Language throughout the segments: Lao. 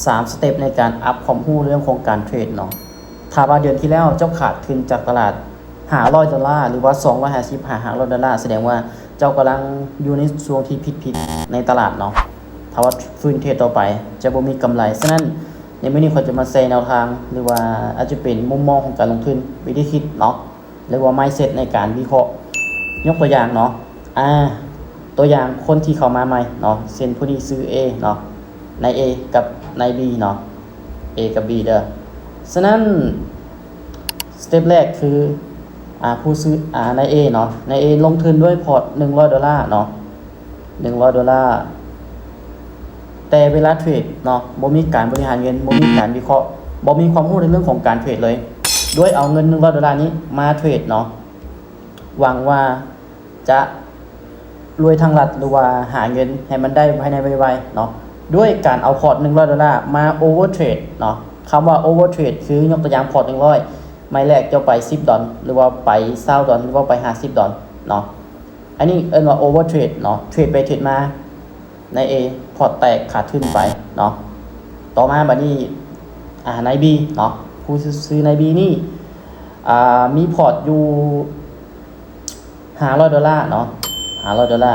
ສາມສະເຕັບໃນການອັບຄວາມຮູ້ເລື່ອງຂອງການເທຣດເນາະ. ຖ້າວ່າເດືອນທີ່ແລ້ວເຈົ້າຂາດທຶນຈາກຕະຫຼາດຫ້າຮ້ອຍໂດລາ ຫຼືວ່າສອງຮ້ອຍຫ້າສິບຫາຫ້າຮ້ອຍໂດລາ ສະແດງວ່າເຈົ້າກຳລັງຢູ່ໃນຊ່ວງທີ່ຜິດໆໃນຕະຫຼາດເນາະ. ຖ້າວ່າຟື້ນເທຣດຕໍ່ໄປຈະບໍ່ມີກຳໄລ. ສະນັ້ນໃນມື້ນີ້ຂ້ອຍຈະມາແຊແນວທາງ ຫຼືວ່າອາດຈະເປັນມຸມມອງຂອງການລົງທຶນ, ວິທີຄິດເນາະ ຫຼືວ່າ mindset ໃນການວິເຄາະ. ຍົກຕົວຢ່າງເນາະ ອາ ຕົວຢ່າງຄົນທີ່ເຂົ້າມາໃໝ່ເນາະ ເຊັ່ນຜູ້ນີ້ຊື່ A ເນາະ, ນາຍ A ກັບນາຍ B ເນາະ, A ກັບ B ເດີ. ສະນັ້ນ ສະເຕັບແລກຄື ອາ ຜູ້ຊື່ ອາ ນາຍ A ເນາະ, ນາຍ A ລົງທຶນດ້ວຍພອດໜຶ່ງຮ້ອຍໂດລາເນາະ, ໜຶ່ງຮ້ອຍໂດລາ. ແຕ່ເວລາເທຣດເນາະ ບໍ່ມີການບໍລິຫານເງິນ, ບໍ່ມີການວິເຄາະ, ບໍ່ມີຄວາມຮູ້ໃນເລື່ອງຂອງການເທຣດເລີຍ. ດ້ວຍເອົາເງິນໜຶ່ງຮ້ອຍໂດລານີ້ມາເທຣດເນາະ, ຫວັງວ່າຈະລວຍທາງລັດ ຫຼືວ່າຫາເງິນໃຫ້ມັນໄດ້ພາຍໃນໄວໆເນາະ, ດ້ວຍການເອົາພອດໜຶ່ງຮ້ອຍໂດລາມາ overtrade ເນາະ. ຄຳວ່າ overtrade ຄື ຍົກຕົວຢ່າງ ພອດໜຶ່ງຮ້ອຍ ໄມ້ແລກເຈົ້າໄປສິບດອນ ຫຼືວ່າໄປຊາວດອນ ຫຼືວ່າໄປຫ້າສິບດອນເນາະ. ອັນນີ້ເອີ້ນວ່າ overtrade ເນາະ, ເທຣດໄປເທຣດມາ ນາຍ A ພອດແຕກຂາດທຶນໄປເນາະ. ຕໍ່ມາບັດນີ້ ອາ ນາຍ B ເນາະ, ຜູ້ຊື່ ນາຍ B ນີ້ ອາ ມີພອດຢູ່ຫ້າຮ້ອຍໂດລາເນາະ, ຫ້າຮ້ອຍໂດລາ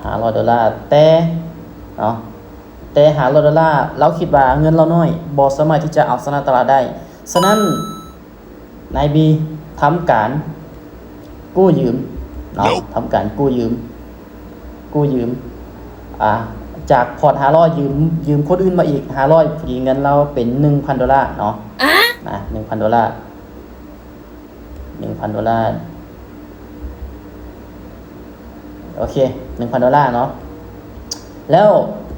ຫ້າຮ້ອຍໂດລາ. ແຕ່ເນາະ ແຕ່ຫ້າຮ້ອຍໂດລາ ລາວຄິດວ່າເງິນລາວນ້ອຍ ບໍ່ສາມາດທີ່ຈະເອົາຊະນະຕະຫຼາດໄດ້. ສະນັ້ນ ນາຍ B ທຳການກູ້ຢືມເນາະ, ທຳການກູ້ຢືມ ກູ້ຢືມ ອາ ຈາກພອດຫ້າຮ້ອຍ ຢືມ ຢືມຄົນອື່ນມາອີກຫ້າຮ້ອຍ ພໍດີເງິນລາວເປັນໜຶ່ງພັນໂດລາເນາະ, ນະ ໜຶ່ງພັນໂດລາ ໜຶ່ງພັນໂດລາ. ໂອເຄ ໜຶ່ງພັນໂດລາເນາະ. ແລ້ວ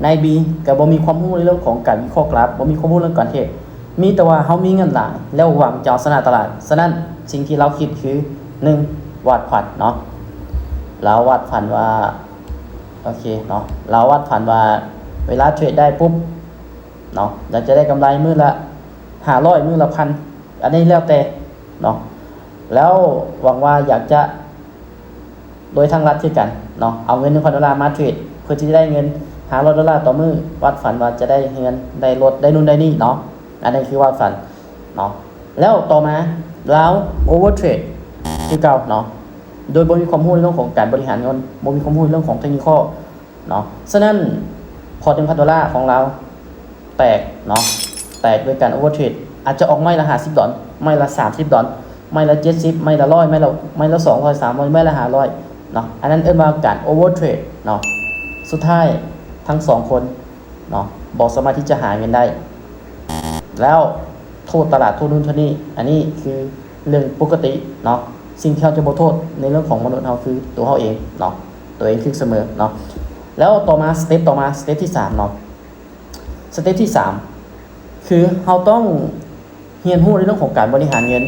ນາຍ B ກໍບໍ່ມີຄວາມຮູ້ໃນເລື່ອງຂອງການວິເຄາະກຣາຟ, ບໍ່ມີຄວາມຮູ້ເລື່ອງການເທຣດ, ມີແຕ່ວ່າເຮົາມີເງິນຫຼາຍ ແລ້ວຫວັງຈະເອົາຊະນະຕະຫຼາດ. ສະນັ້ນສິ່ງທີ່ລາວຄິດຄື ໜຶ່ງ ວາດຝັນເນາະ, ລາວວາດຝັນວ່າ ໂອເຄເນາະ, ລາວວາດຝັນວ່າເວລາເທຣດໄດ້ປຸບເນາະ ລາວຈະໄດ້ກຳໄລມື້ລະຫ້າຮ້ອຍ ມື້ລະພັນ ອັນນີ້ແລ້ວແຕ່ເນາະ. ແລ້ວຫວັງວ່າຢາກຈະລວຍທາງລັດຄືກັນເນາະ, ເອົາເງິນໜຶ່ງພັນໂດລາມາເທຣດ ເພື່ອທີ່ຈະໄດ້ເງິນຫ້າຮ້ອຍໂດລາຕໍ່ມື້, ວາດຝັນວ່າຈະໄດ້ເຮືອນ ໄດ້ລົດ ໄດ້ນູ້ນໄດ້ນີ້ເນາະ, ອັນນັ້ນຄືວາດຝັນເນາະ. ແລ້ວຕໍ່ມາລາວ overtrade ຄືເກົ່າເນາະ, ໂດຍບໍ່ມີຄວາມຮູ້ໃນເລື່ອງຂອງການບໍລິຫານເງິນ, ບໍ່ມີຄວາມຮູ້ໃນເລື່ອງຂອງ technical ເນາະ. ສະນັ້ນ ພອດໜຶ່ງພັນໂດລາຂອງລາວແຕກເນາະ, ແຕກໂດຍການ overtrade ອາດຈະອອກໄມ້ລະຫ້າສິບດອນ, ໄມ້ລະສາມສິບດອນ, ໄມ້ລະເຈັດສິບ, ໄມ້ລະຮ້ອຍ, ໄມ້ລະ ໄມ້ລະສອງຮ້ອຍ ສາມຮ້ອຍ, ໄມ້ລະຫ້າຮ້ອຍເນາະ. ອັນນັ້ນເອີ້ນວ່າການ overtrade ເນາະ. ສຸດທ້າຍທັງສອງຄົນເນາະ ບໍ່ສາມາດທີ່ຈະຫາເງິນໄດ້ ແລ້ວໂທດຕະຫຼາດ ໂທດນັ້ນໂທດນີ້, ອັນນີ້ຄືເລື່ອງປົກກະຕິເນາະ. ສິ່ງທີ່ເຮົາຈະບໍ່ໂທດໃນເລື່ອງຂອງມະນຸດເຮົາຄືຕົວເຮົາເອງເນາະ, ຕົວເອງຖືກສະເໝີເນາະ. ແລ້ວຕໍ່ມາ ສະເຕັບຕໍ່ມາ ສະເຕັບທີສາມເນາະ, ສະເຕັບທີສາມ ຄືເຮົາຕ້ອງຮຽນຮູ້ໃນເລື່ອງຂອງການບໍລິຫານເງິນ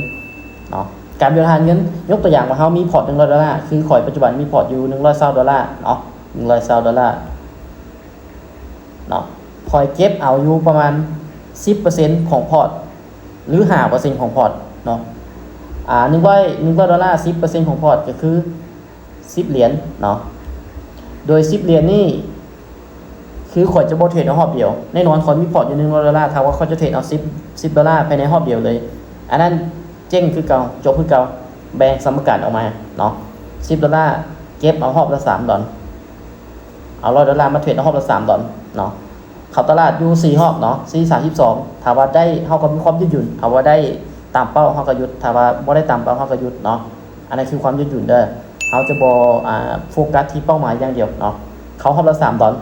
ເນາະ. ການບໍລິຫານເງິນ ຍົກຕົວຢ່າງວ່າເຮົາມີພອດໜຶ່ງຮ້ອຍໂດລາ, ຄືຂ້ອຍປັດຈຸບັນມີພອດຢູ່ໜຶ່ງຮ້ອຍຊາວໂດລາເນາະ, ໜຶ່ງຮ້ອຍຊາວໂດລາ ເນາະ, ຂ້ອຍເກັບເອົາຢູ່ປະມານສິບເປີເຊັນຂອງພອດ ຫຼື ຫ້າເປີເຊັນຂອງພອດເນາະ. ອາ ໜຶ່ງຮ້ອຍ ໜຶ່ງຮ້ອຍໂດລາ ສິບເປີເຊັນຂອງພອດກໍຄືສິບຫຼຽນເນາະ. ໂດຍສິບຫຼຽນນີ້ ຄືຂ້ອຍຈະບໍ່ເທຣດເອົາຮອບດຽວ, ແນ່ນອນຂ້ອຍມີພອດຢູ່ໜຶ່ງຮ້ອຍໂດລາ, ຖ້າວ່າຂ້ອຍຈະເທຣດເອົາສິບ ສິບໂດລາພາຍໃນຮອບດຽວເລີຍ, ອັນນັ້ນເຈັງຄືເກົ່າ, ຈົບຄືເກົ່າ. ແບ່ງສຳປະການອອກມາເນາະ, ສິບໂດລາ ເກັບເອົາຮອບລະສາມດອນ. ເອົາຮ້ອຍໂດລາມາເທຣດໃນຮອບລະສາມດອນເນາະ. ເຂົ້າຕະຫຼາດຢູ່ສີ່ຮອບເນາະ, ສີ່ ສາມສິບສອງ. ຖ້າວ່າໄດ້ ເຮົາກໍມີຄວາມຍືດຫຍຸ່ນ, ຖ້າວ່າໄດ້ຕາມເປົ້າ ເຮົາກໍຢຸດ, ຖ້າວ່າບໍ່ໄດ້ຕາມເປົ້າ ເຮົາກໍຢຸດເນາະ. ອັນນັ້ນຄືຄວາມຍືດຫຍຸ້ນເດີ. ເຮົາຈະບໍ່ ອາ ໂຟກັສທີ່ເປົ້າໝາຍຢ່າງດຽວເນາະ. ເຂົ້າຮອບລະສາມດອນ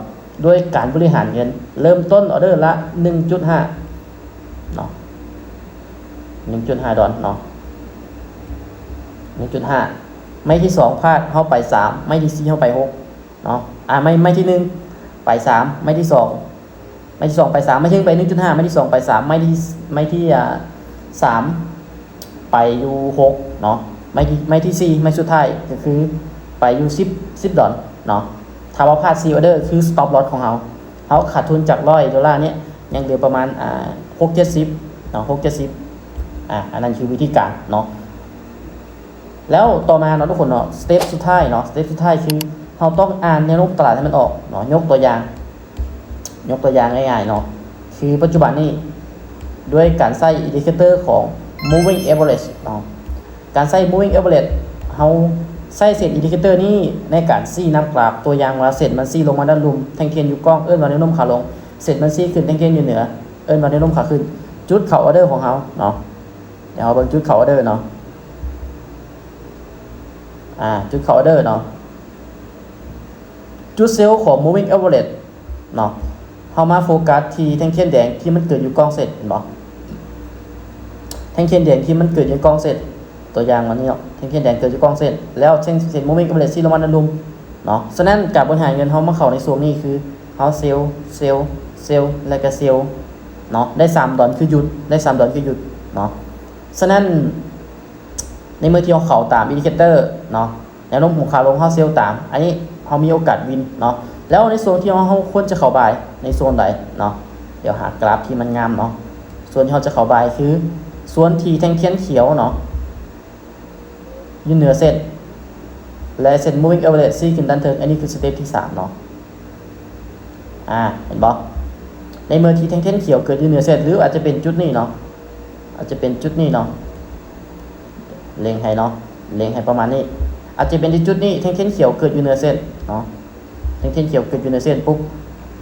ດ້ວຍການບໍລິຫານເງິນ. ເລີ່ມຕົ້ນອອເດີລະໜຶ່ງຈຸດຫ້າເນາະ, ໜຶ່ງຈຸດຫ້າດອນເນາະ, ໜຶ່ງຈຸດຫ້າ. ໄມ້ທີສອງພາດ ເຮົາໄປສາມ, ໄມ້ທີສີ່ເຮົາໄປຫົກ ເນາະ. ອາ ໄມ້ ໄມ້ທີໜຶ່ງໄປສາມ, ໄມ້ທີສອງ ໄມ້ທີສອງໄປສາມ, ໄມ້ທີໜຶ່ງໄປໜຶ່ງຈຸດຫ້າ, ໄມ້ທີສອງໄປສາມ, ໄມ້ທີ ໄມ້ທີ ອາ ສາມໄປຢູ່ຫົກເນາະ, ໄມ້ທີ ໄມ້ທີສີ່ ໄມ້ສຸດທ້າຍກໍຄືໄປຢູ່ສິບ ສິບດອນເນາະ. ຖ້າວ່າພາດສີ່ອອເດີ ຄື stop loss ຂອງເຮົາ, ເຮົາຂາດທຶນຈາກຮ້ອຍໂດລານີ້ ຍັງເຫຼືອປະມານ ອາ ຫົກເຈັດສິບເນາະ, ຫົກເຈັດສິບ. ອາ ອັນນັ້ນຄືວິທີການເນາະ. ແລ້ວຕໍ່ມາເນາະທຸກຄົນເນາະ, ສະເຕັບສຸດທ້າຍເນາະ, ສະເຕັບສຸດທ້າຍຄືເຮົາຕ້ອງອ່ານແນວໂນ້ມຕະຫຼາດໃຫ້ມັນອອກເນາະ. ຍົກຕົວຢ່າງ ຍົກຕົວຢ່າງງ່າຍໆເນາະ, ຄືປັດຈຸບັນນີ້ ດ້ວຍການໃຊ້ indicator ຂອງ moving average ເນາະ. ການໃຊ້ moving average ເຮົາໃຊ້ເສັ້ນ indicator ນີ້ໃນການຊີ້ນຳກຣາຟ. ຕົວຢ່າງວ່າເສັ້ນມັນຊີ້ລົງມາດ້ານລຸ່ມ ແທ່ງທຽນຢູ່ກ້ອງ ເອີ້ນວ່າແນວໂນ້ມຂາລົງ, ເສັ້ນມັນຊີ້ຂຶ້ນ ແທ່ງທຽນຢູ່ເໜືອ ເອີ້ນວ່າແນວໂນ້ມຂາຂຶ້ນ. ຈຸດເຂົ້າອໍເດີຂອງເຮົາເນາະ, ດຽວເຮົາເບິ່ງຈຸດເຂົ້າອໍເດີເນາະ. ອາ ຈຸດເຂົ້າອໍເດີເນາະ, ຈຸດເຊວຂອງ moving average ເນາະ. ເຮົາມາໂຟກັສທີ່ແທ່ງທຽນແດງທີ່ມັນເກີດຢູ່ກ້ອງເສັ້ນ ເຫັນບໍ່? ແທ່ງທຽນແດງທີ່ມັນເກີດຢູ່ກ້ອງເສັ້ນ ຕົວຢ່າງອັນນີ້ເນາະ, ແທ່ງທຽນແດງເກີດຢູ່ກ້ອງເສັ້ນ ແລ້ວເສັ້ນ ເສັ້ນ moving average ຊີ້ລົງມາດ້ານລຸ່ມເນາະ. ສະນັ້ນການບໍລິຫານເງິນເຮົາມາເຂົ້າໃນຊ່ວງນີ້ຄື ເຮົາເຊວ ເຊວ ເຊວ ແລ້ວກະເຊວເນາະ, ໄດ້ສາມດອນຄືຢຸດ ໄດ້ສາມດອນຄືຢຸດເນາະ. ສະນັ້ນໃນເມື່ອທີ່ເຮົາເຂົ້າຕາມ indicator ເນາະ, ແນວໂນ້ມຂອງຂາລົງເຮົາເຊວຕາມ, ອັນນີ້ເຮົາມີໂອກາດວິນເນາະ. ແລ້ວໃນຊ່ວງທີ່ເຮົາ ເຮົາຄວນຈະເຂົ້າບາຍໃນໂຊນໃດເນາະ? ດຽວຫາກຣາຟທີ່ມັນງາມເນາະ. ໂຊນທີ່ເຮົາຈະເຂົ້າບາຍຄືໂຊນທີ່ແທ່ງທຽນຂຽວເນາະ ຢູ່ເໜືອເສັ້ນ ແລະ ເສັ້ນ moving average ຊີ້ຂຶ້ນດ້ານເທິງ. ອັນນີ້ຄືສະເຕັບທີສາມເນາະ. ອາ ເຫັນບໍ່? ໃນເມື່ອທີ່ແທ່ງທຽນຂຽວເກີດຢູ່ເໜືອເສັ້ນ ຫຼື ອາດຈະເປັນຈຸດນີ້ເນາະ, ອາດຈະເປັນຈຸດນີ້ເນາະ. ເລັງໃຫ້ເນາະ, ເລັງໃຫ້ປະມານນີ້. ອາດຈະເປັນທີ່ຈຸດນີ້ ແທ່ງທຽນຂຽວເກີດຢູ່ເໜືອເສັ້ນເນາະ, ແທ່ງທຽນຂຽວເກີດຢູ່ເໜືອເສັ້ນປຸບ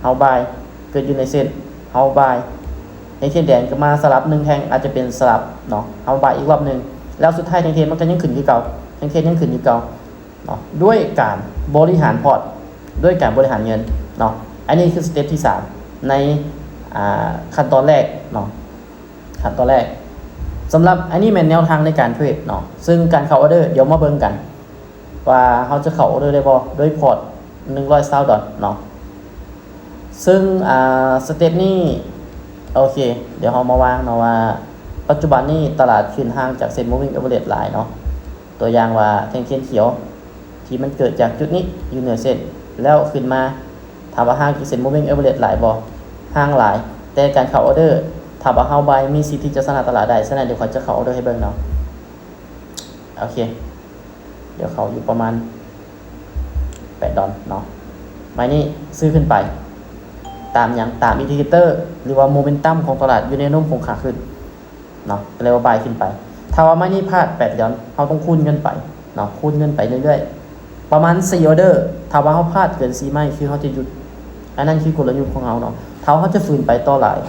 ເຮົາບາຍ, ເກີດຢູ່ເໜືອເສັ້ນ ເຮົາບາຍ, ແທ່ງທຽນແດງກໍມາສະຫຼັບໜຶ່ງແທ່ງ ອາດຈະເປັນສະຫຼັບເນາະ, ເຮົາບາຍອີກລອບໜຶ່ງ. ແລ້ວສຸດທ້າຍແທ່ງທຽນມັນກໍຍັງຂຶ້ນຄືເກົ່າ, ແທ່ງທຽນຍັງຂຶ້ນຄືເກົ່າເນາະ, ດ້ວຍການບໍລິຫານພອດ ດ້ວຍການບໍລິຫານເງິນເນາະ. ອັນນີ້ຄືສະເຕັບທີສາມໃນ ອາ ຂັ້ນຕອນແລກເນາະ. ຂັ້ນຕອນແລກ ສຳລັບອັນນີ້ແມ່ນແນວທາງໃນການເທຣດເນາະ, ເຊິ່ງການເຂົ້າອໍເດີ ດຽວມາເບິ່ງກັນວ່າເຮົາຈະເຂົ້າອໍເດີໄດ້ບໍ່ ດ້ວຍພອດໜຶ່ງຮ້ອຍຊາວດອນເນາະ. ເຊິ່ງ ອາ ສະເຕັບນີ້ ໂອເຄ ດຽວເຮົາມາວາງເນາະວ່າ ປັດຈຸບັນນີ້ຕະຫຼາດຂຶ້ນຫ່າງຈາກເສັ້ນ moving average ຫຼາຍເນາະ. ຕົວຢ່າງວ່າແທ່ງທຽນຂຽວທີ່ມັນເກີດຈາກຈຸດນີ້ຢູ່ເໜືອເສັ້ນ ແລ້ວຂຶ້ນມາ ຖາມວ່າຫ່າງຈາກເສັ້ນ moving average ຫຼາຍບໍ່? ຫ່າງຫຼາຍ, ແຕ່ການເຂົ້າອໍເດີ ຖ້າວ່າເຮົາບາຍ ມີສິດທີ່ຈະຊະນະຕະຫຼາດໄດ້. ສະນັ້ນ ດຽວຂ້ອຍຈະເຂົ້າອໍເດີໃຫ້ເບິ່ງເນາະ. ໂອເຄ ດຽວເຂົ້າຢູ່ປະມານແປດດອນເນາະ. ໄມ້ນີ້ຊື້ຂຶ້ນໄປ ຕາມຫຍັງ? ຕາມ indicator ຫຼືວ່າ momentum ຂອງຕະຫຼາດ ຢູ່ແນວໂນ້ມຂອງຂາຂຶ້ນເນາະ, ກໍເລີຍວ່າບາຍຂຶ້ນໄປ. ຖ້າວ່າໄມ້ນີ້ພາດແປດດອນ ເຮົາຕ້ອງຄູນເງິນໄປເນາະ, ຄູນເງິນໄປເລື້ອຍໆ ປະມານສີ່ອໍເດີ. ຖ້າວ່າເຮົາພາດເກີນສີ່ໄມ້ ຄືເຮົາຈະຢຸດ, ອັນນັ້ນຄືກົນລະຍຸດຂອງເຮົາເນາະ. ຖ້າເຮົາຈະຝືນໄປຕໍ່ຫຼາຍ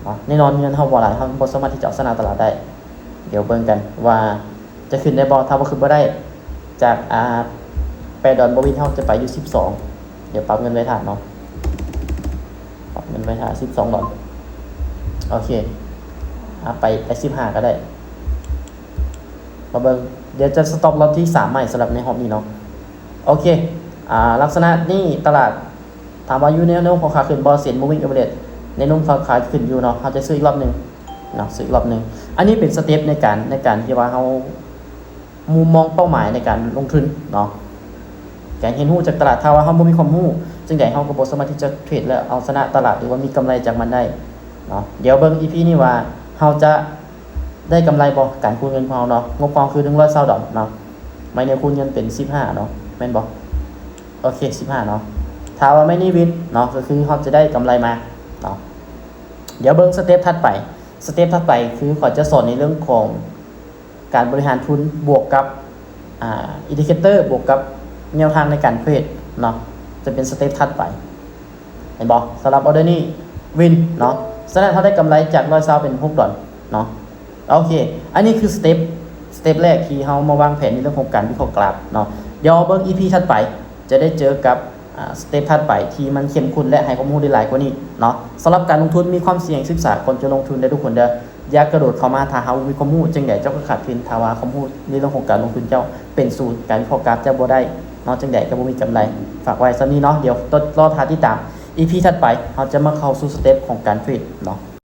ເນາະ, ແນ່ນອນເງິນເຮົາບໍ່ຫຼາຍ, ເຮົາບໍ່ສາມາດທີ່ຈະເອົາຊະນະຕະຫຼາດໄດ້. ດຽວເບິ່ງກັນວ່າຈະຂຶ້ນໄດ້ບໍ່? ຖ້າວ່າຂຶ້ນບໍ່ໄດ້ ຈາກ ອາ ແປດດອນ ບໍ່ວິນ ເຮົາຈະໄປຢູ່ສິບສອງ. ດຽວປັບເງິນໄວ້ຖ້າເນາະ, ປັບເງິນໄວ້ຖ້າສິບສອງດອນ. ໂອເຄ ອາ ໄປ ໄປສິບຫ້າກໍໄດ້. ມາເບິ່ງ ດຽວຈະ stop loss ທີ່ສາມໃໝ່ສຳລັບໃນຮອບນີ້ເນາະ. ໂອເຄ ອາ ລັກສະນະນີ້ຕະຫຼາດ ຖາມວ່າຢູ່ແນວໂນ້ມຂອງຂາຂຶ້ນບໍ່? ເສັ້ນ moving average ແນວໂນ້ມຂອງຂາຂຶ້ນຢູ່ເນາະ, ເຮົາຈະຊື້ອີກລອບໜຶ່ງເນາະ, ຊື້ອີກລອບໜຶ່ງ. ອັນນີ້ເປັນສະເຕັບໃນການ ໃນການທີ່ວ່າເຮົາ ມຸມມອງເປົ້າໝາຍໃນການລົງທຶນເນາະ, ການຮຽນຮູ້ຈາກຕະຫຼາດ. ຖ້າວ່າເຮົາບໍ່ມີຄວາມຮູ້ ຈັ່ງໃດເຮົາກໍບໍ່ສາມາດທີ່ຈະເທຣດ ແລະ ເອົາຊະນະຕະຫຼາດ ຫຼືວ່າມີກຳໄລຈາກມັນໄດ້ເນາະ. ດຽວເບິ່ງ ອີ ພີ ນີ້ວ່າເຮົາຈະໄດ້ກຳໄລບໍ່? ການຄູນເງິນຂອງເຮົາເນາະ, ງົບຂອງເຮົາຄືໜຶ່ງຮ້ອຍຊາວດອນເນາະ, ໄມ້ນີ້ຄູນເງິນເປັນສິບຫ້າເນາະ, ແມ່ນບໍ່? ໂອເຄ ສິບຫ້າເນາະ. ຖ້າວ່າໄມ້ນີ້ວິນເນາະ ກໍຄືເຮົາຈະໄດ້ກຳໄລມາເນາະ. ດຽວເບິ່ງສະເຕັບຖັດໄປ. ສະເຕັບຖັດໄປຄືຂ້ອຍຈະສອນໃນເລື່ອງຂອງ ການບໍລິຫານທຶນບວກກັບ ອາ indicator ບວກກັບແນວທາງໃນການເທຣດເນາະ, ຈະເປັນສະເຕັບຖັດໄປ. ເຫັນບໍ່? ສຳລັບອໍເດີນີ້ວິນເນາະ, ສະນັ້ນເຮົາໄດ້ກຳໄລຈາກຮ້ອຍຊາວເປັນຫົກດອນເນາະ. ໂອເຄ ອັນນີ້ຄືສະເຕັບ ສະເຕັບແລກທີ່ເຮົາມາວາງແຜນໃນເລື່ອງຂອງການວິເຄາະກຣາຟເນາະ. ດຽວເຮົາເບິ່ງ ອີ ພີ ຖັດໄປ ຈະໄດ້ເຈີກັບ ອາ ສະເຕັບຖັດໄປທີ່ມັນເຂັ້ມຂຸ້ນ ແລະ ໃຫ້ຄວາມຮູ້ໄດ້ຫຼາຍກວ່ານີ້ເນາະ. ສຳລັບການລົງທຶນມີຄວາມສ່ຽງ, ສຶກສາກ່ອນຈະລົງທຶນເດີ້ທຸກຄົນເດີ້. ຢ່າກະໂດດເຂົ້າມາ ຖ້າຫາກບໍ່ມີຄວາມຮູ້ ຈັ່ງໃດເຈົ້າກໍຂາດທຶນ. ຖ້າວ່າຄວາມຮູ້ໃນເລື່ອງຂອງການລົງທຶນເຈົ້າເປັນສູນ, ການວິເຄາະກຣາຟເຈົ້າບໍ່ໄດ້ເນາະ, ຈັ່ງໃດກໍບໍ່ມີກຳໄລ. ລໍຖ້າຕິດຕາມ ອີ ພີ ຖັດໄປ, ເຮົາຈະມາເຂົ້າສູ່ສະເຕັບຂອງການເທຣດເນາະ.